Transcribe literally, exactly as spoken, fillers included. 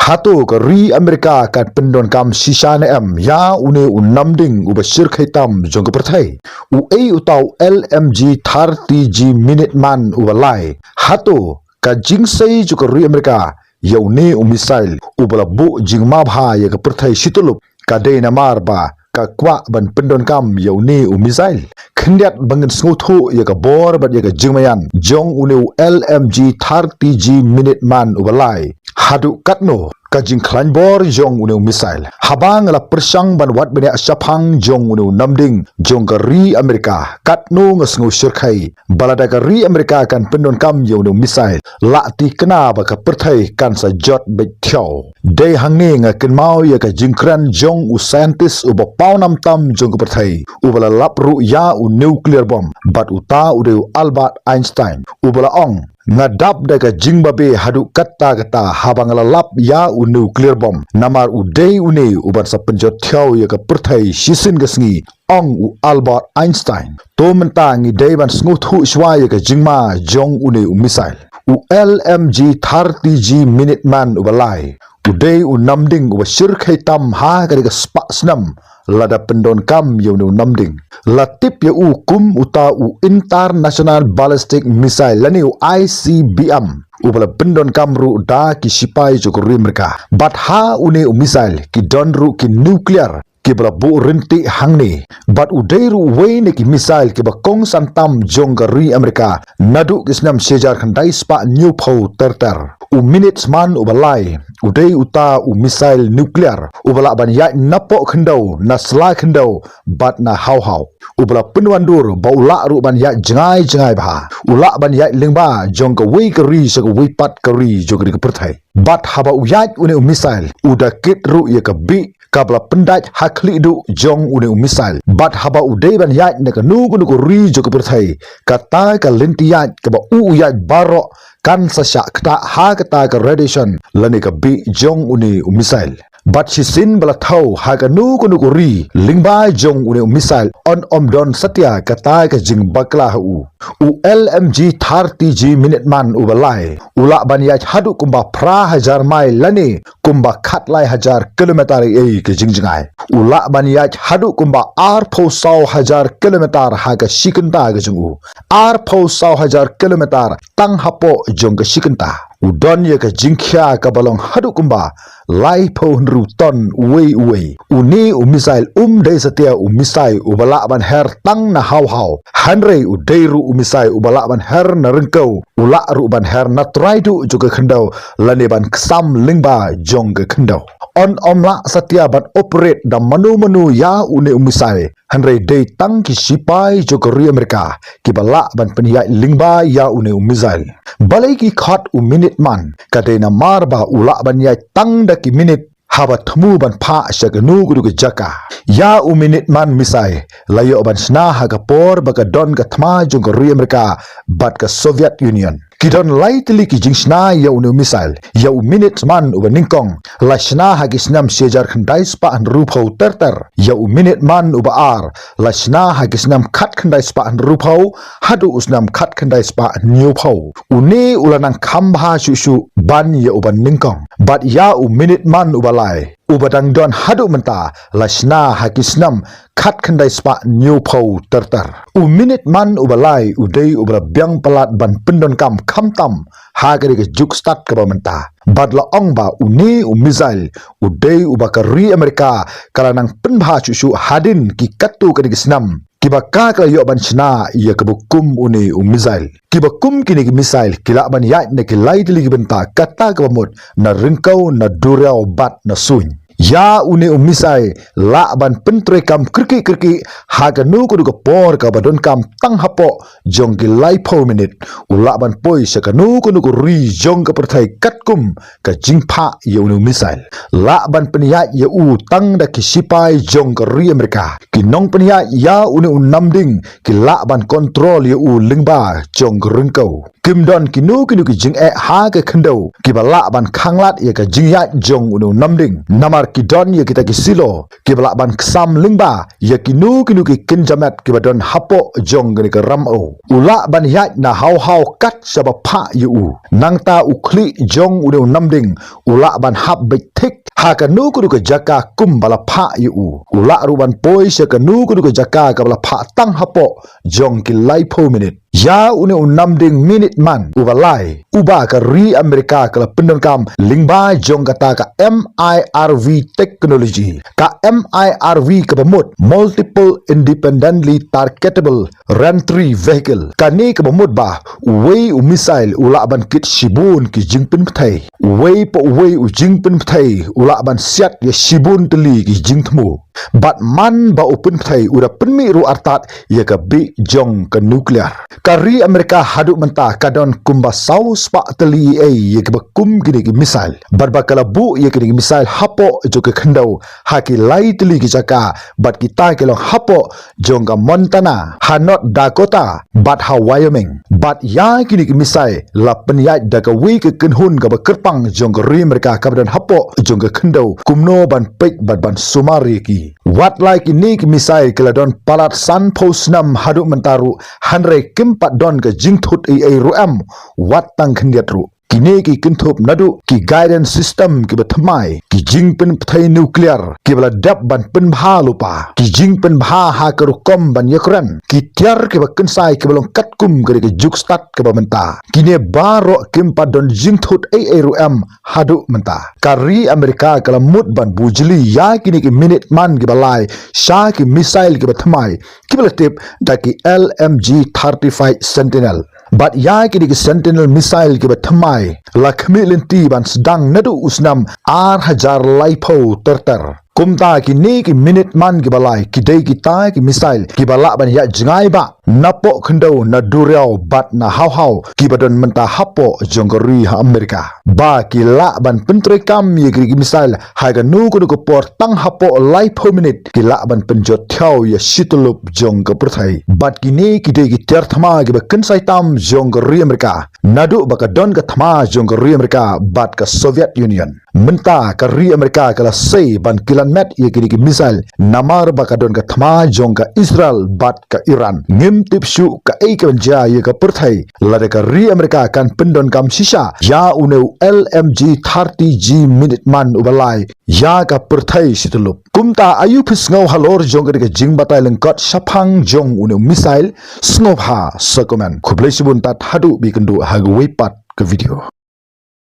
Hato ka ri Amerika kan pyndonkam shisha ne em ïa une u namding uba shyrkhei tam jong ka pyrthei? U ei uta u L M G thirty G Minuteman uba lai? Hato ka jingsei jong ka ri Amerika ïa une u missile uba la buh jingma bha ïa ka pyrthei shityllup ka dei namar ba ka kwah ban pyndonkam ïa une u missile? Khyndiat ba ngin sngewthuh ïa ka bor bad ïa ka jingmaïan jong une u L M G thirty G Minuteman uba lai. Haduh katno ka jingkhlaiñ bor jong une u missile? Haba nga la pyrshang ban wad bniah shaphang jong une u namding jong ka ri Amerika, katno nga sngew shyrkhei ba lada ka ri Amerika kan pyndonkam ïa une u missile, la thikna ba ka pyrthei kan sa jot beit thiaw. Dei hangne nga kynmaw ïa ka jingkren jong u scientist uba pawnam tam jong ka pyrthei, uba la lap ruh ïa u nuclear bomb, bad uta u dei u Albert Einstein, uba la ong, nga dap da ka jingbabe haduh katta katta haba nga la lap ïa u nuclear bomb, namar u dei une uban sa pynjot thiaw ïa ka pyrthei shisien ka sngi, ong u Albert Einstein. To mynta ngi dei ban sngewthuh shuwa ïa ka jingma jong une u missile. U L M G thirty G Minuteman uba lai u dei u namding uba shyrkhei tam ha ka dei ka spah snem lada pyndonkam ïa une u namding. La tip ïa u kum uta u International Ballistic Missile lane u I C B M, uba la pyndonkam ruh da ki sipai jong ka ri Amerika. Bad ha une u missile ki don ruh ki nuclear kiba la buh ryntih hangne. Bad u dei ruh uwei na ki missile kiba kongsan tam jong ka ri Amerika naduh ki snem shi hajar khyndai spah hynñiewphew ter ter. U Minuteman uba lai u dei uta u missile nuclear uba lah ban ïaid napoh khyndew, na sla khyndew, bad na haw haw. Uba la pynwandur ba u lah ruh ban ïaid jngai jngai bha. U lah ban ïaid lyngba jong kawei ka ri sha kawei pat ka ri jong ka ri ka pyrthei. Bad haba u ïaid une u missile, u da kit ruh ïa ka bih kaba la pyndait ha khlieh duh jong une u missile. Bad haba u dei ban ïaid na kano kano ka ri jong ka pyrthei, kata ka lynti ïaid kaba u u ïaid baroh kan sa shah ktah ha kata ka radiation lane ka bih jong une u missile. Bad shisien ba la thew ha kano kano ka ri lyngba jong une u missile, yn ym don satia kata ka jingbakla ha u. U L M G thirty G Minuteman uba lai u lah ban ïaid haduh kumba phra hajar mail lane kumba khatlai hajar kilometer, ei ei ka jingjngai. U lah ban ïaid haduh kumba arphew saw hajar kilometer ha ka shi kynta ka jong u. Arphew saw hajar kilometer tang hapoh jong ka shi kynta. U don ïa ka jingkhia kaba long haduh kumba laiphew hynriew ton uwei uwei. Une u missile um dei satia u missile uba lah ban her tang na haw haw. Hynrei u dei ruh u missile uba lah ban her na ryngkew. U lah ruh ban her na trai duh jong ka khyndew lane ban ksam lyngba jong ka khyndew. Yn ym lah satia ban operate da mano mano ïa une u missile. Hynrei dei tang ki sipai jong ka ri Amerika kiba lah ban pynïaid lyngba ïa une u missile. Balei ki khot u Minuteman? Ka dei namar ba u lah ban ïaid tang da ki minit haba thmu ban phah sha kano kano ka jaka. Ïa u Minuteman missile la ïoh ban shna ha ka por ba ka don ka thma jong ka ri Amerika bad ka Soviet Union. Ki don lai tylli ki jingshna ïa une u missile. Ïa u Minuteman uba nyngkong la shna ha ki snem shi hajar khyndai spah hynriewphew ter ter. Ïa u Minuteman uba ar la shna ha ki snem khatkhyndai spah hynriewphew haduh u snem khatkhyndai spah hynñiewphew. Une u la nang kham bha shuh shuh ban ïa uba nyngkong. Bad ïa u Minuteman uba lai, uba dang don haduh mynta, la shna ha ki snem khatkhyndai spah hynñiewphew ter ter. U Minuteman uba lai u dei uba la biang palat ban pyndonkam khamtam ha ka dei ka juk stad kaba mynta. Bad la ong ba une u missile u dei uba ka ri Amerika ka la nang pynbha shuh shuh hadien ki katto katne ki snem kiba ka ka la ïoh ban shna ïa kaba kum une u missile. Kiba kum kine ki missile ki lah ban ïaid na ki lai tylli ki bynta, kata kaba mut na ryngkew, na duriaw bad na suiñ. Ïa une u missile lah ban pyntreikam kyrkieh kyrkieh ha kano kano ka por kaba donkam tang hapoh jong ki laiphew minit. U lah ban poi sha kano kano ka ri jong ka pyrthei katkum ka jingphah ïa une u missile. Lah ban pynïaid ïa u tang da ki sipai jong ka ri Amerika. Ki nongpynïaid ïa une u namding ki lah ban kontrol ïa u lyngba jong ka ryngkew. Kim don kino kino ki jingeh ha ka khyndew kiba lah ban khanglad ïa ka jingïaid jong une u namding. Namar ki don ïa kita ki silo kiba lah ban ksam lyngba ïa kino kino ki kynja met kiba don hapoh jong kane ka ram o. U lah ban ïaid na haw haw kat shaba phah ïa u. Nangta u khlieh jong une u namding u lah ban hap beit thik ha kano kano ka jaka kumba la phah ïa u. U lah ruh ban poi sha kano kano ka jaka kaba la phah tang hapoh jong ki laiphew minit. Ïa une u namding Minuteman uba lai, uba ka ri Amerika ka la pyndonkam lyngba jong kata ka M I R V technology. Ka M I R V kaba mut Multiple Independently Targetable Reentry Vehicle. Kane kaba mut ba uwei u missile u lah ban kit shibun ki jingpynpthei. Uwei pa uwei u jingpynpthei u lah ban siat ïa shibun tylli ki jingthmu. Bad man ba u pynpthei u da pynmih ruh artat ïa ka bih jong ka nuclear. Ka ri Amerika haduh mynta ka don kumba saw spah tylli ei ei ïa kiba kum kine ki missile. Bad ba ka la buh ïa kine ki missile hapoh jong ka khyndew ha ki lai tylli ki jaka, bad kita ki long hapoh jong ka Montana, ha North Dakota, bad ha Wyoming. Bad ïa kine ki missile la pynïaid da kawei ka kynhun kaba kyrpang jong ka ri Amerika kaba don hapoh jong ka khyndew kumno ban peit bad ban sumar ïa ki. Wat la kine ki missile ki la don palat sanphew snem haduh mynta ruh, hynrei kim pat don ka jingthut ei ei ruh em, wat tang khyndiat ruh. Kine ki kynthup naduh ki guidance system kiba thymmai, ki jingpynpthei nuclear kiba la dep ban pynbha lypa, ki jingpynbha ha ka rukom ban ïakren, ki tiar kiba kynsai kiba long katkum ka dei ka juk stad kaba mynta. Kine baroh kim pat don jingthut ei ei ruh em haduh mynta. Ka ri Amerika ka la mut ban bujli ïa kine ki Minuteman kiba lai sha ki missile kiba thymmai kiba la tip da ki L M G thirty-five Sentinel. Bad ïa kine ki Sentinel missile kiba thymmai la khmih lynti ban sdang naduh u snem ar hajar laiphew ter ter. Kumta kine ki Minuteman kiba lai ki dei kita ki missile kiba lah ban ïaid jngai bah napoh khyndew, na duriaw bad na haw haw kiba don mynta hapoh jong ka ri ha Amerika. Ba ki lah ban pyntreikam ïa kine ki missile ha kano kano ka por tang hapoh laiphew minit, ki lah ban pynjot thiaw ïa shi tyllup jong ka pyrthei. Bad kine ki dei ki tiar thma kiba kynsai tam jong ka ri Amerika. Naduh ba ka don ka thma jong ka ri Amerika bad ka Soviet Union. Mynta ka ri Amerika ka la sei ban kilan met ïa kine ki missile namar ba ka don ka thma jong ka Israel bad ka Iran. Ngim tip shuh kaei kaban jia ïa ka pyrthei lada ka ri Amerika kan pyndonkam shisha ïa une u L M G thirty G Minuteman uba lai ïa ka pyrthei shi tyllup. Kumta aïu phi sngew halor jong kane ka jingbatai lyngkot shaphang jong une u missile? Sngewbha sa comment. Khublei shibun, tad haduh ba ïakynduh ha kawei pat ka video.